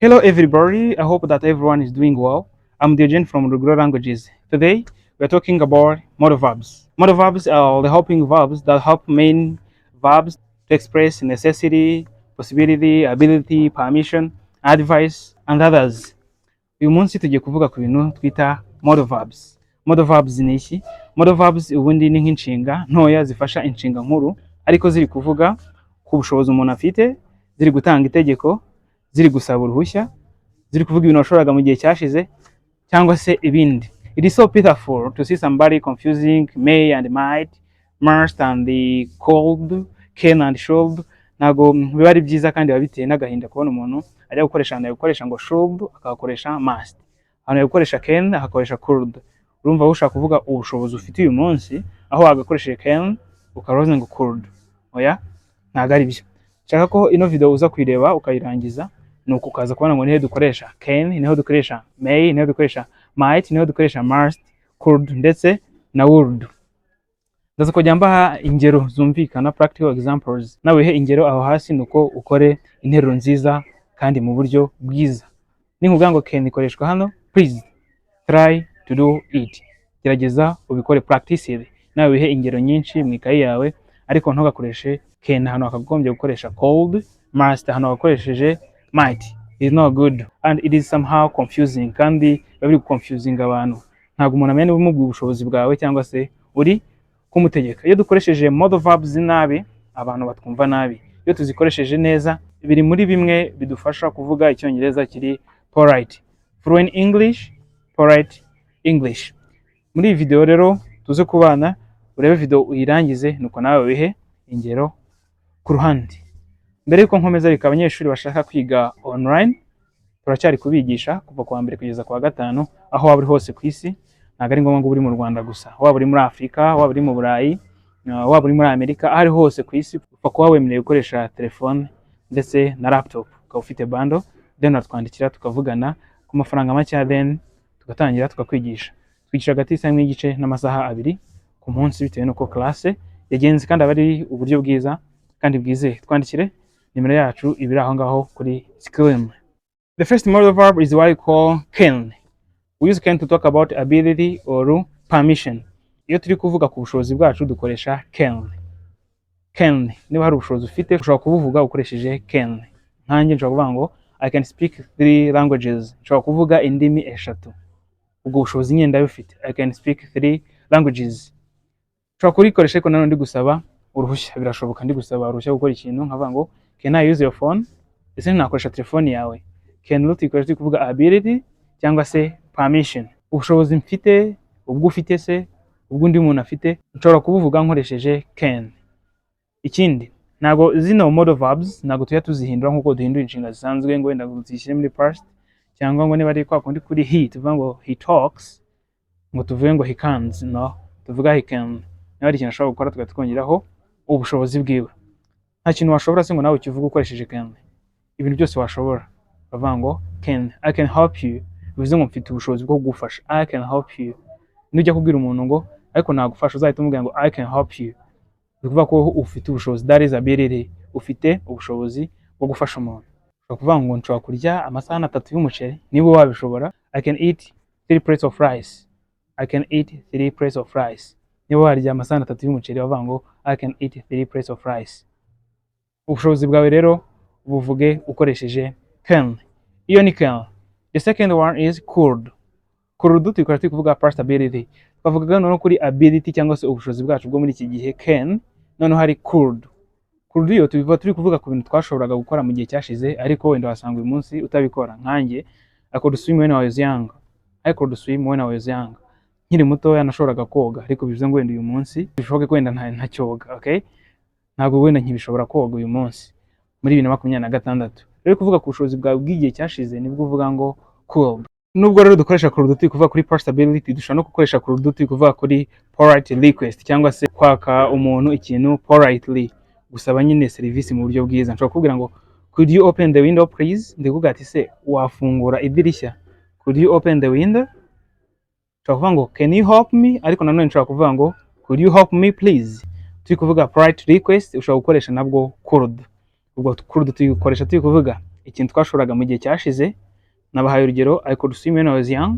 Hello everybody, I hope that everyone is doing well. I'm Diogene from Ruguru Languages. Today we are talking about modal verbs. Modal verbs are the helping verbs that help main verbs to express necessity, possibility, ability, permission, advice, and others. Uyu munsi tugiye kuvuga ku bintu twita modal verbs. Modal verbs ni iki? Modal verbs ubundi ni nk'inshinga ntoya zifasha inshinga nkuru, ariko ziri kuvuga ku bushobozi umuntu afite, ziri gutanga itegeko, ziri gusaba uruhushya, ziri kuvuga ibintu washoboraga mu gihe cyashize cyangwa se ibindi. It is so pitiful to see somebody confusing may and might, must and the could, can and should. Ntabwo biba ari byiza kandi biba biteye n'agahinda kubona umuntu ajya gukoresha, ahantu gukoresha ngo should akahakoresha must, ahantu gukoresha can akahakoresha could. Urumva wowe ushaka kuvuga ubushobozi ufite uyu munsi, aho wagakoresheje can ukaba wavuze ngo could. Oya, ntabwo ari byo. Nshaka ko ino video uza kuyireba ukayirangiza, nuko ukaza kubona ngo nihe dukoresha can, niho dukoresha may, niho dukoresha might, niho dukoresha must, could ndetse na would. Ndaza kujya mbaha ingero zumvikana, practical examples. Nawe ihe ingero aho hasi, nuko ukore interuro nziza kandi mu buryo bwiza. Ninkubwira ngo can ikoreshwa hano, please try to do it, gerageza ubikore, practice it. Nawe wihe ingero nyinshi mu ikayi yawe, ariko ntugakoreshe can ahantu wakagombye gukoresha could, must ahantu wagakoresheje might. Is not good and it is somehow confusing, kandi biba biri confusing abantu. Ntabwo umuntu amenya niba umubwiye ubushobozi bwawe cyangwa se uri kumutegeka. Iyo dukoresheje modal verbs nabi, abantu batwumva nabi. Iyo tuzikoresheje neza, biri muri bimwe bidufasha kuvuga Icyongereza kiri polite, fluent English, polite English. Muri iyi video rero tuze kubana, urebe video uyirangize, nuko nawe wihe ingero ku ruhande. Mbere yuko nkomeza ariko, abanyeshuri bashaka kwiga online, turacyari kubigisha kuva ku wa mbere kugeza ku wa gatanu, aho waba uri hose ku isi. Ntabwo ari ngombwa ngo ube uri mu Rwanda gusa, waba uri muri Afurika, waba uri mu Burayi, waba uri muri Amerika, aho ari hose ku isi, upfa kuba wemerewe gukoresha telefone ndetse na laptop, ukaba ufite bundle, then uratwandikira tukavugana ku mafaranga make, then tugatangira tukakwigisha. Twigisha hagati y'isaha imwe n'igice n'amasaha 2 ku munsi, bitewe n'uko classe yagenze, kandi aba ari uburyo bwiza kandi bwizewe. Twandikire, nimero yacu iba iri aho ngaho kuri screen. The first modal verb is what we call can. We use can to talk about ability or permission. Iyo turi kuvuga ku bushobozi bwacu, dukoresha can. Can, niba hari ubushobozi ufite, ushobora kubuvuga ukoresheje can. Nkanjye nshobora kuvuga ngo "I can speak three languages", nshobora kuvuga indimi eshatu. Ubwo bushobozi nyine ndabufite, I can speak three languages. Nshobora kurikoresha ariko nanone ndi gusaba uruhushya, birashoboka. Ndi gusaba uruhushya gukora ikintu, nkavuga ngo "Can I use your phone?" Ese nakoresha telefone yawe? Can rero tuyikoresha turi kuvuga ability cyangwa se permission, ubushobozi mfite, ubwo ufite se, ubwo undi muntu afite, nshobora kubuvuga nkoresheje can. Ikindi, ntabwo zino modal verbs ntabwo tujya tuzihindura nk'uko duhindura inshinga zisanzwe, ngo wenda ngo tuzishyire muri past, cyangwa ngo niba ari kwa kundi kuri he tuvuga ngo "he talks", ngo tuvuge ngo "he cans". No, tuvuga "he can". Niba hari ikintu ashobora gukora, tugahita twongeraho ubushobozi bwiwe. Nta kintu washobora se ngo nawe ukivuge ukoresheje can? Ibintu byose washobora bavuga ngo can. "I can help you" bivuze ngo mfite ubushobozi bwo kugufasha. I can help you. Nujya kubwira umuntu ngo ariko nagufasha, uzahita umubwira ngo "I can help you". Ni ukuvuga ko ufite ubushobozi, that is ability, ufite ubushobozi bwo gufasha umuntu. Ushobora kuvuga ngo nshobora kurya amasahani atatu y'umuceri. Niba wabishobora, "I can eat three plates of rice". I can eat three plates of rice. Niba warya amasahani atatu y'umuceri, bavuga ngo "I can eat three plates of rice". Ubushobozi bwawe rero buvuge ukoresheje can. Iyo ni can. The second one is could. Could tuyikora turi kuvuga past ability. Twavugaga noneho kuri ability cyangwa se ubushobozi bwacu bwo muri iki gihe, can. Noneho hari could. Could yo tubivuga turi kuvuga ku bintu twashoboraga gukora mu gihe cyashize, ariko wenda wasanga uyu munsi utabikora. Nkanjye, I could swim when I was young. I could swim when I was young. Nkiri mutoya nashoboraga koga, ariko bivuze ngo wenda uyu munsi bishoboke ko wenda ntacyoga, okay? Ntabwo wenda nkibishobora koga uyu munsi muri 2026. Rero kuvuga ku bushobozi bwawe bw'igihe cyashize, nibwo uvuga ngo could. Nubwo rero dukoresha could turi kuvuga kuri past ability, dushobora no gukoresha could turi kuvuga kuri polite request, cyangwa se kwaka umuntu ikintu politely, gusaba nyine serivisi mu buryo bwiza. Nshobora kukubwira ngo "Could you open the window, please?" Ndikuvuga ati se wafungura idirishya? Could you open the window? Nshobora kuvuga ngo "Can you help me?" Ariko nanone nshobora kuvuga ngo "Could you help me, please?" Turi kuvuga polite request, ushobora gukoresha nabwo could. Ubwo could tuyikoresha turi kuvuga Ikintu twashoboraga mu gihe cyashize. Nabahaye urugero: "I could swim when I was young."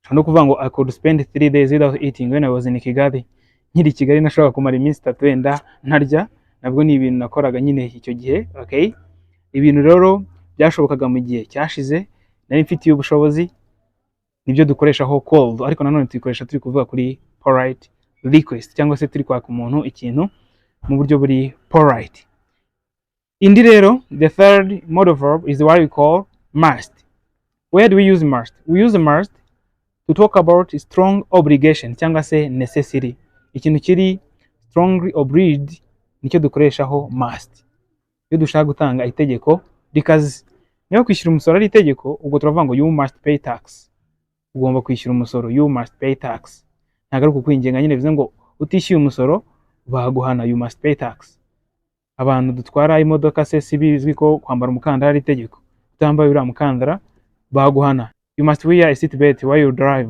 Nshobora no kuvuga ngo "I could spend 3 days without eating when I was in Kigali." Nkiri i Kigali nashoboraga kumara iminsi 3 wenda ntarya. Nabwo ni ibintu nakoraga nyine icyo gihe. Okay, ibintu rero byashobokaga mu gihe cyashize, nari mfitiye ubushobozi, nibyo dukoreshaho could. Ariko nanone tuyikoresha turi kuvuga kuri polite request, cyangwa se turi kwaka umuntu ikintu mu buryo buri polite. Indi rero, the third modal verb, is what we call must. Where do we use must? We use must to talk about strong obligation cyangwa se necessity. Ikintu kiri strongly obliged nicyo dukoreshaho must iyo dushaka gutanga itegeko rikaze. Niba kwishyura umusoro ari itegeko, ubwo turavuga ngo "You must pay tax." Ugomba kwishyura umusoro. You must pay tax. Ntabwo ari ukukwinginga nyine, bivuze ngo utishyuye umusoro baguhana. You must pay tax. Abantu dutwara imodoka se, si bizwi ko kwambara umukandara ari itegeko? Utambaye uriya mukandara baguhana. You must wear a seat belt while you drive.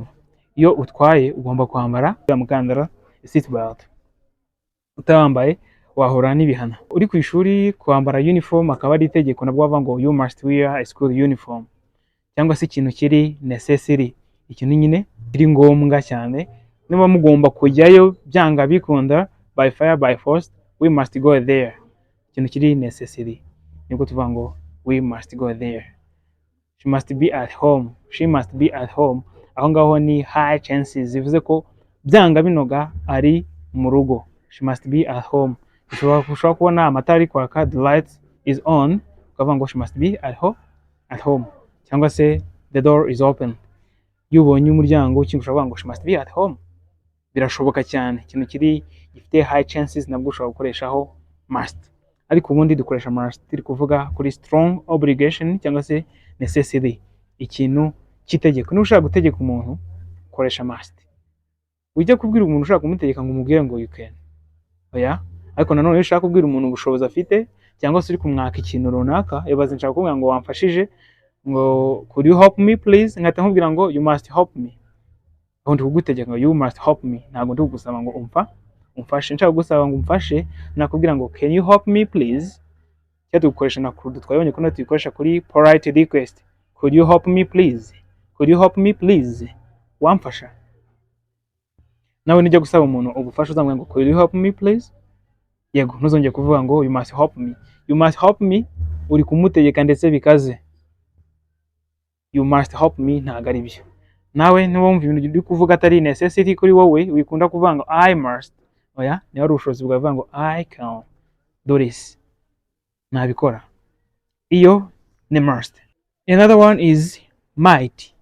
Iyo utwaye ugomba kwambara uriya mukandara, seat belt. Utawambaye wahura n'ibihano. Uri ku ishuri, kwambara uniform akaba ari itegeko, nabwo bavuga ngo "You must wear a school uniform." Cyangwa se ikintu kiri necessary, ikintu nyine kiri ngombwa cyane, niba mugomba kujyayo byanga bikunda, by fire by force, we must go there. Ikintu kiri necessary nibwo tuvuga ngo "We must go there." She must be at home. She must be at home. Aho ngaho ni high chances, bivuze ko byanga binoga ari mu rugo. She must be at home. Ushobora kubona amatara ari kwaka, the light is on, ukavuga ngo "She must be at home." Cyangwa se the door is open. Iyo ubonye umuryango ukinguye, ushobora kuvuga ngo "She must be at home." Birashoboka cyane. Ikintu kiri gifite high chances, nabwo ushobora gukoreshaho must. Ariko ubundi dukoresha must turi kuvuga kuri strong obligation cyangwa se necessity, ikintu cy'itegeko. Niba ushaka gutegeka umuntu, koresha must. Ujya kubwira umuntu ushaka kumutegeka ngo umubwire ngo "You can", oya. Ariko nanone iyo ushaka kubwira umuntu ubushobozi afite, cyangwa se uri kumwaka ikintu runaka, ibaze nshaka kukubwira ngo wamfashije, ngo "Could you help me, please?" Nkahita nkubwira ngo "You must help me." Aho ndi kugutegeka ngo "You must help me", ntabwo ndi kugusaba ngo umfashe. Nshaka kugusaba ngo umfashe, nakubwira ngo "Can you help me, please?" Cyangwa tugukoresha na could. Twabonye ko nayo tuyikoresha kuri polite request: "Could you help me, please? Could you help me, please?" Wamfasha? Nawe nijya gusaba umuntu ubufasha, uzamubwira ngo "Could you help me, please?" Yego, ntuzongere kuvuga ngo "You must help me." "You must help me", uri kumutegeka ndetse bikaze. "You must help me" ntabwo ari byo. Nawe niba wumva ibintu uri kuvuga atari necessity kuri wowe, wikunda kuvuga ngo "I must". Oya, niba ari ubushobozi bwawe, kuvuga ngo "I can do this", nabikora. Iyo ni must. Another one is might.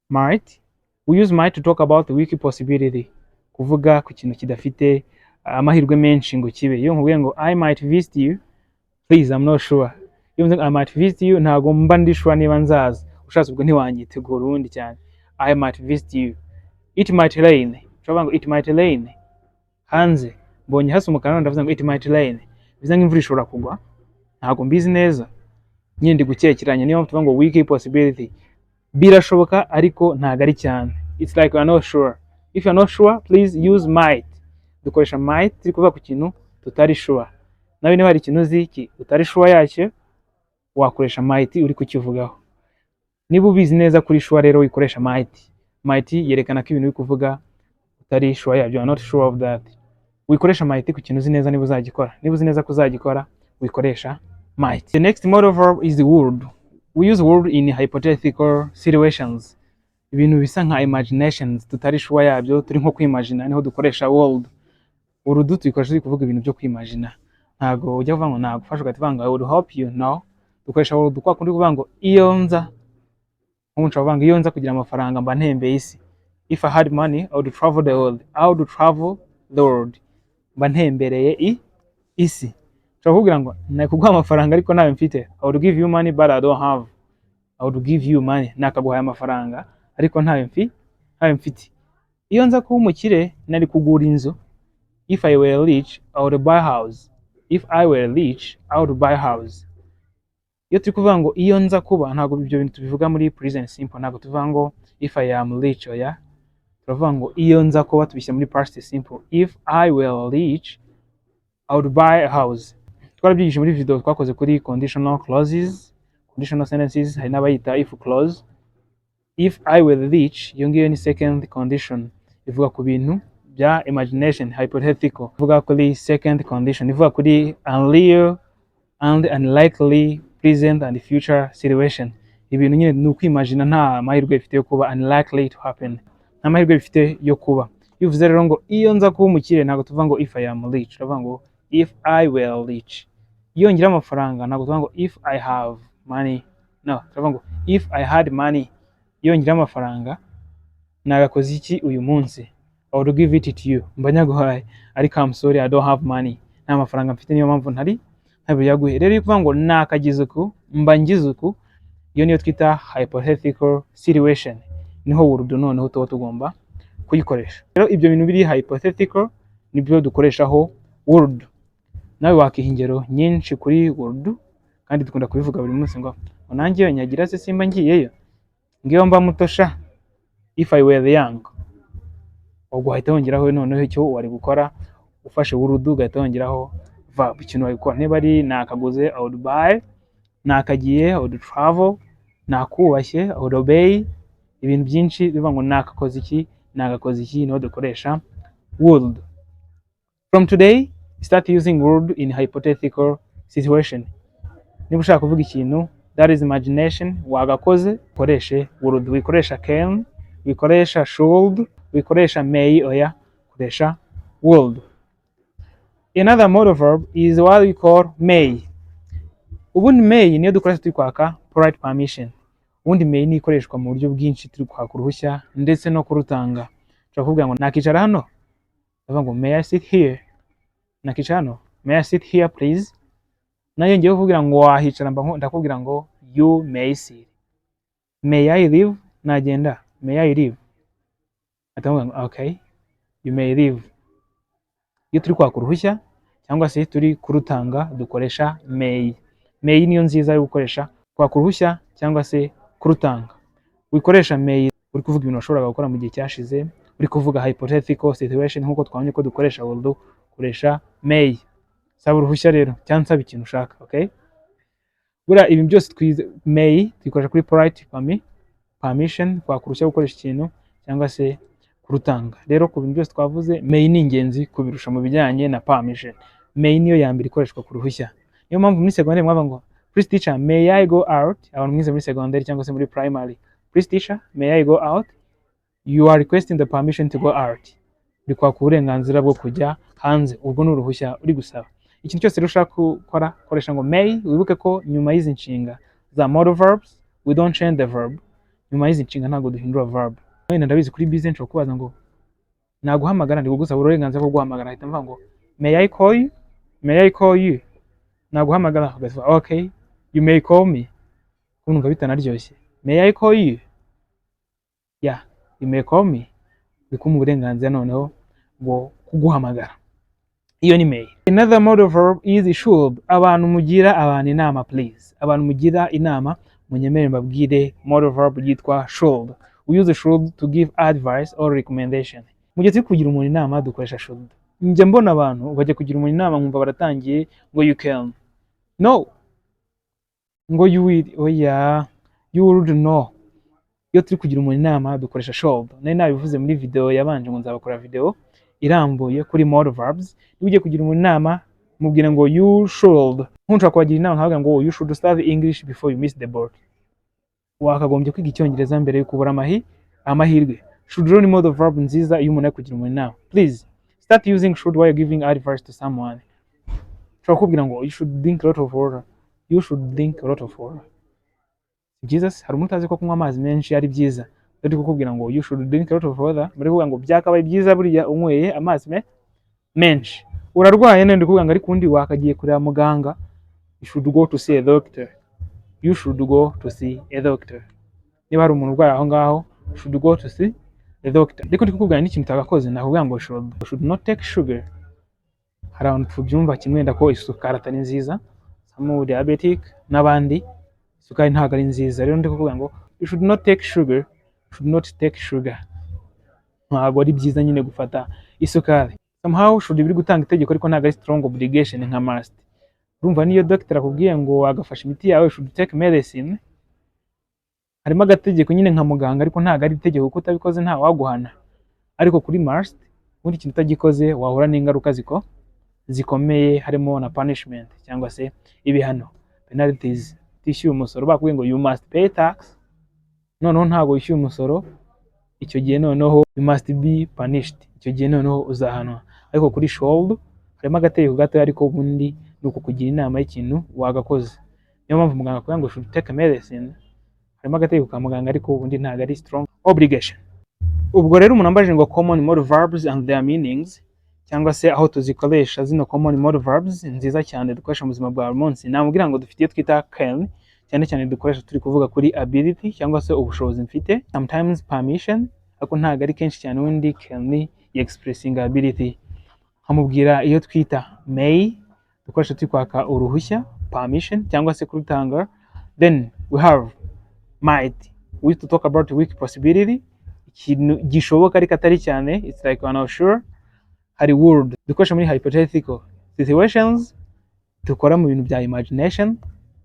Might, we use might to talk about the weak possibility, kuvuga ku kintu kidafite amahirwe menshi ngo kibe. Iyo nkubwiye ngo "I might visit you, please, I'm not sure", iyo mvuze ngo "I might visit you", ntabwo mba ndi sure niba nzaza. Ushatse ubwo ntiwanyitegura ubundi cyane. I might visit you. It might rain. Ushobora kuvuga ngo "It might rain." Hanze mbonye hasa umukara, ndavuze ngo "It might rain", bivuze ngo imvura ishobora kugwa, ntabwo mbizi neza nyine, ndi gukekeranya. Niyo mpamvu tuvuga ngo weak possibility, birashoboka ariko ntabwo ari cyane. It's like you are not sure. If you are not sure, please use might. Dukoresha might turi kuvuga ku kintu tutari sure. Nawe niba hari ikintu uzi utari sure yacyo, wakoresha might uri kukivugaho. Niba ubizi neza kuri sure rero, wikoresha might. Might yerekana ko ibintu uri kuvuga utari sure yabyo, you are not sure of that. Wikoresha might ku kintu uzi neza niba uzagikora. Niba uzi neza ko uzagikora, wikoresha might. The next modal verb is would. We use would in hypothetical situations, ibintu bisa nka imaginations tutari sure yabyo, turi nko kwimagina, niho dukoresha would. Would tuyikoresha turi kuvuga ibintu byo kwimagina. Ntabwo ujya kuvuga ngo nagufasha ugahita uvuga ngo "I would help you". No, dukoresha would kwa kundi kuvuga ngo iyo nza, nk'ubu nshobora kuvuga ngo iyo nza kugira amafaranga mba ntembeye isi. If I had money, I would travel the world. I would travel the world, mba ntembereye isi. Nshobora kukubwira ngo nakuguha amafaranga ariko nayo mfite. I would give you money, but I don't have. I would give you money, nakaguhaye amafaranga ariko ntayo mfite. Iyo nza kuba umukire nari kugura inzu. If I were rich, I would buy house. If I were rich, I would buy house. Iyo turi kuvuga ngo iyo nza kuba, ntabwo ibyo bintu tubivuga muri present simple. Ntabwo tuvuga ngo "If I am rich", oya. Turavuga ngo iyo nza kuba, tubishyira muri past simple. If I were rich, I would buy a house. Twarabyigishije muri video twakoze kuri conditional clauses. Conditional sentences, hari n'abayita if clause. "If I were rich", iyo ngiyo ni second condition, ivuga ku bintu bya imagination, hypothetical, ivuga kuri second condition, ivuga kuri unreal and unlikely present and future situation. Ibintu nyine ni ukwimagina, nta mahirwe bifite yo kuba, unlikely to happen, nta mahirwe bifite yo kuba. Iyo uvuze rero ngo "iyo nza kuba umukire", ntabwo tuvuga ngo "if I am rich", turavuga ngo "if I were rich". Iyo ngira amafaranga, ntabwo tuvuga ngo "if I have money", no, turavuga ngo "if I had money". Iyo ngira amafaranga nagakoze iki uyu munsi? I would give it to you, mba nyaguhaye, ariko I'm sorry, I don't have money, nta mafaranga mfite, niyo mpamvu ntari ntabiyaguhe. Rero iyo uvuga ngo nakagize uku, mba ngize uku, iyo niyo twita hypothetical situation, niho would noneho tuba tugomba kuyikoresha. Rero ibyo bintu biri hypothetical nibyo dukoreshaho would. Nawe wakiha ingero nyinshi kuri would, kandi dukunda kubivuga buri munsi ngo nanjye iyo nyagira se simba ngiyeyo, ngiyo mba muto sha, if I were young. Ubwo wahita wongeraho noneho icyo wari gukora ufashe would, ugahita wongeraho verb, ikintu wari gukora. Niba ari nakaguze, I would buy, nakagiye, I would travel, nakubashye, I would obey. Ibintu byinshi bivuga ngo nakakoze iki, nagakoze iki, niho dukoresha would. From today, start using would in hypothetical situation. Niba ushaka kuvuga ikintu that is imagination wagakoze, ukoreshe would. Wikoresha can, wikoresha should, wikoresha may, oya, koresha would. Another modal verb is what we call may. Ubundi may niyo dukoresha turi kwaka polite permission. Ubundi may ni ikoreshwa mu buryo bwinshi turi kwaka uruhushya ndetse no kurutanga. Ushobora kuvuga ngo "Nakicara hano?" Ndavuga ngo "May I sit here?" Nakicara hano? "May I sit here, please?" Nayo ngiye kuvugira ngo wahicara, mba ndakubwira ngo "You may sit." "May I leave?" Nagenda? "May I leave?" Atavuga ngo "Okay, you may leave." Iyo turi kwaka uruhushya cyangwa se turi kurutanga, dukoresha may. May niyo nziza yo gukoresha kwaka uruhushya cyangwa se kurutanga. Wikoresha may uri kuvuga ibintu washoboraga gukora mu gihe cyashize, uri kuvuga hypothetical situation nk'uko twabonye ko dukoresha would, koresha may. Saba uruhushya rero cyangwa nsaba ikintu ushaka, okay? Buriya ibi byose twize, may tuyikoresha kuri polite permission, kwaka uruhushya gukoresha ikintu cyangwa se kurutanga. Rero ku bintu byose twavuze, may ni ingenzi kubirusha mu bijyanye na permission. May niyo ya mbere ikoreshwa ku ruhushya. Niyo mpamvu muri segonderi mwavuga ngo "Please teacher, may I go out?" Abantu mwize muri segonderi cyangwa se muri primary, "Please teacher, may I go out?" You are requesting the permission to go out, uri kwaka uburenganzira bwo kujya hanze. Urwo ni uruhushya uri gusaba. Ikintu cyose rero ushaka gukora, koresha ngo may. Wibuke ko nyuma y'izi nshinga za modal verbs, we don't change the verb. Nyuma y'izi nshinga ntabwo duhindura verb. Wenda ndabizi kuri busy, nshobora kubaza ngo "Naguhamagara?" Ndi kugusaba uburenganzira bwo guhamagara, ahita mvuga ngo "May I call you? May I call you?" Naguhamagara? Ugavuga "Okay, you may call me." Kumva bitanaryoshye, "May I call you?" "Yeah, you may call me." Bikuma uburenganzira noneho bwo kuguhamagara. Iyo ni may. Another modal verb is should. Abantu mugira abantu inama, please, abantu mugira inama, munyemere mbabwire modal verb yitwa should. We use should to give advice or recommendation. Mu gihe turi kugira umuntu inama, dukoresha should. Njya mbona abantu bajya kugira umuntu inama, nkumva baratangiye ngo "You can", no, ngo "You will", oya, "You would", no. Iyo turi kugira umuntu inama, dukoresha should. Nari nabivuze muri video yabanje ngo nzabakora video irambuye kuri modal verbs. Niba ugiye kugira umuntu inama, mubwire ngo "You should". Nkushobora kubagira inama nkavuga ngo "You should study English before you miss the boat." Wakagombye kwiga Icyongereza mbere yo kubura amahirwe. Should rero ni modal verb nziza iyo umuntu ari kugira umuntu inama. Please start using should while giving advice to someone. Ushobora kubwira ngo "You should drink a lot of water." You should drink a lot of water. Si byiza se? Hari umuntu utazi ko kunywa amazi menshi ari byiza? Rero ndi kukubwira ngo "You should drink a lot of water", bari kuvuga ngo byakabaye byiza buriya unyweye amazi menshi. Urarwaye none, ndi kuvuga ngo ariko undi wakagiye kureba muganga. You should go to see a doctor. You should go to see a doctor. Niba hari umuntu urwaye aho ngaho, you should go to see a doctor. Ariko ndi kukubwira n'ikintu utagakoze, nakubwira ngo should not take sugar. Hari abantu tubyumva kimwe wenda ko isukari atari nziza, some diabetic n'abandi, isukari ntabwo ari nziza. Rero ndi kuvuga ngo "You should not take sugar." You should not take sugar. Ntabwo ari byiza nyine gufata isukari. Somehow should biri gutanga itegeko, ariko ntabwo ari strong obligation nka must. Urumva niyo doctor akubwiye ngo wagafasha imiti yawe, should take medicine, harimo agategeko nyine nka muganga, ariko ntabwo ari itegeko kuko utabikoze nta waguhana. Ariko kuri must, ubundi ikintu utagikoze wahura n'ingaruka zikomeye, harimo na punishment cyangwa se ibihano, penalties. Utishyuye umusoro, bakubwiye ngo "You must pay tax", noneho ntabwo wishyuye umusoro, icyo gihe noneho you must be punished, icyo gihe noneho uzahanwa. Ariko kuri should harimo agategeko gatoya, ariko ubundi ni ukukugira inama y'ikintu wagakoze. Niyo mpamvu muganga akubwira ngo "Should take medicine", harimo agategeko ka muganga, ariko ubundi ntabwo ari strong obligation. Ubwo rero umuntu ambajije ngo common modal verbs and their meanings, cyangwa se aho tuzikoresha zino common modal verbs nziza cyane dukoresha mu buzima bwa buri munsi, namubwira ngo dufite iyo twita can, cyane cyane dukoresha turi kuvuga kuri ability cyangwa se ubushobozi mfite, sometimes permission, ariko ntabwo ari kenshi cyane. Ubundi can expressing ability. Nkamubwira iyo twita may, dukoresha turi kwaka uruhushya, permission, cyangwa se kurutanga. Then we have might, we used to talk about weak possibility, ikintu gishoboka ariko atari cyane, it's like we're not sure. Hari would, dukoresha muri hypothetical situations, dukora mu bintu bya imagination.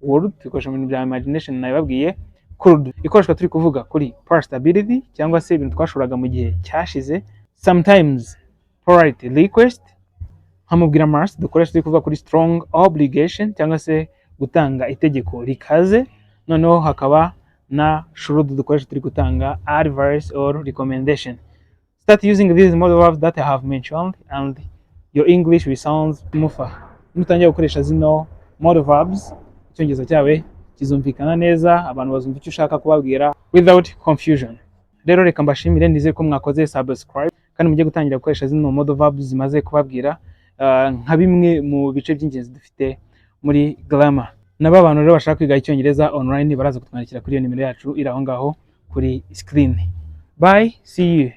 Would dukoresha mu bintu bya imagination, nabibabwiye. Could ikoreshwa turi kuvuga kuri past ability cyangwa se ibintu twashoboraga mu gihe cyashize, sometimes polite request. Nkamubwira must, dukoresha turi kuvuga kuri strong obligation cyangwa se gutanga itegeko rikaze. Noneho hakaba na should, dukoresha turi gutanga advice or recommendation. Start using these modal verbs that I have mentioned and your English will sound smoother. Nutangira gukoresha zino modal verbs, icyongereza cyawe kizumvikana neza, abantu bazumva icyo ushaka kubabwira without confusion. Rero reka mbashimire, nizere ko mwakoze subscribe kandi mujye gutangira gukoresha zino modal verbs zimaze kubabwira nka bimwe mu bice by'ingenzi dufite muri grammar. Nabo abantu rero bashaka kwiga icyongereza online baraza kutwandikira kuri iyo nimero yacu iri aho ngaho kuri screen. Bye, see you.